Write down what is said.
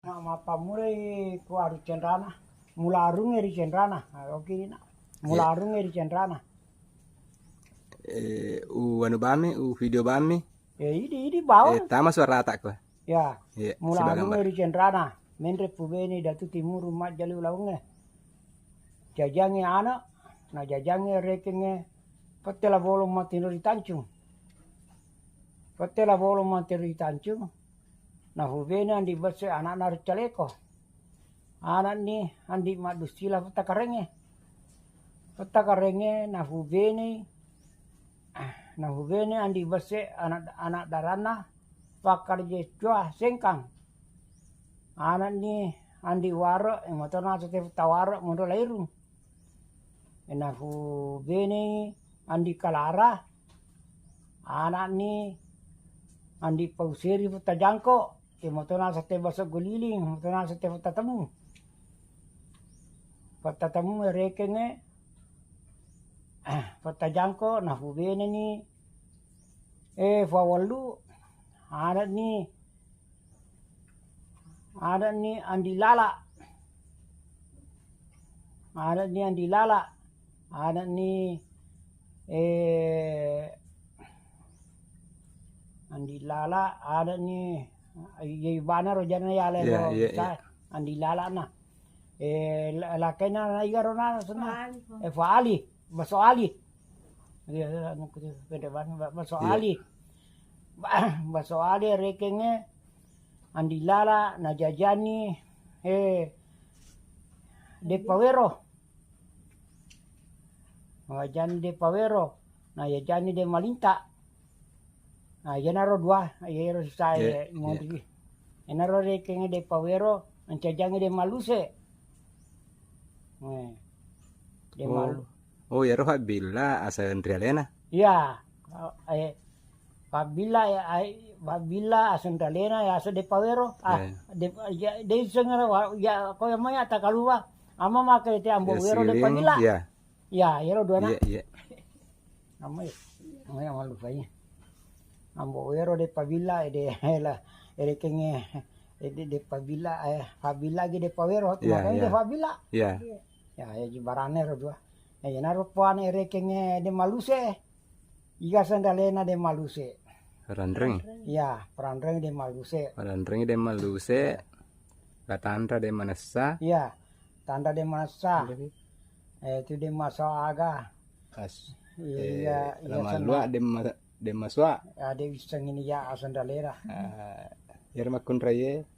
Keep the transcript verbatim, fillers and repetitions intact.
Nah, mappammulai ku aru cenrana, mula arungnge ri cenrana. Ah, oke, na. Mula arungnge ri cenrana. Eh, u anu bammi, u video bammi. Eh, idi, idi bawang. Eh, tama suarata ko. Ya, mula arungnge ri cenrana, menre pubene Datu Timuru majjali ulaungnge. Jajangnge ana, na jajangnge rekengnge, pettela bolong matiro ri tancung. Pettela bolong matiro ri tancung, na hubene Andi Besse anakna Ruccaleko. Anakni Andi Maddusila Pettakarengnge. Pettakarengnge na hubene, na hubene Andi Besse anak, anak daranna Pakkarje Cua Sengkang. Anakni Andi Waro, eh, matona sete Petta Waro, monro Lairung. Nahu benei Andi Kalara, anakni Andi Pauseri Putta Jangko, e motona sate Baso Guliling, motona sate Putta Temu. Putta Temu rekengnge, Putta Jangko, nahu beneni, e, Fawallu, anakni Adanni Andi Lala. Adanni Andi Lala. Adanni, eh, Andi Lala, adanni, iya, ibana ro jana yale ro, iya, iya. Andi Lala na. Eh, la-, lakena na iya ro na, sena. Fa Ali, Fa. Eh, Fa Ali. Baso Ali. Iya, iya, anu, kudu pede banget, Ba-, Baso Ali. Ba-, Baso Ali rekengnge Andi Lala, na jajanni, eh, De Pawero. Na jajanni De Pawero, na jajanni De Malinta. Nah, iyanaro dua, iyaro sisae. Iya, iya. Monri. Iyanaro rekengnge De Pawero, mancajangnge De Maluse. Eh, De Malu-, oh, iyaro Fabbilla aseng ri alena? Iya. Eh, Fabbilla, eh, ai, Fabbilla aseng ri alena, ya, aseng De Pawero. Ah, iya. De, ya, De Iseng, wa-, ya, ko yang maya takalua. Ama maka te Ambo Wero De Pabila. Iya. Ya, iyaro dua na. Iya, iya. Amai, amai malupai. Ambo Wero De Pabila, ede, la, ede kenge, ede De Pabila, eh, Fabila ge De Pawero, iya, makanya iya. De Fabila. Iya. Ya, ya, jibarane ro dua. Ya, iyanaro puane ere kenge De Maluse. Iga sendalena De Maluse. Ranreng. Iya, peranreng De Maluse. Ranreng De Maluse. La Tanra De Manessa. Iya, Tanra De Manessa. Iya, iya. Eh, itu De Masoaga. As-, iya, eh, iya, Ramallua sama. De Ma-, De Masua. Ya, De Wisseng ini ya, asendalera. Ah, iyaro makkunraie.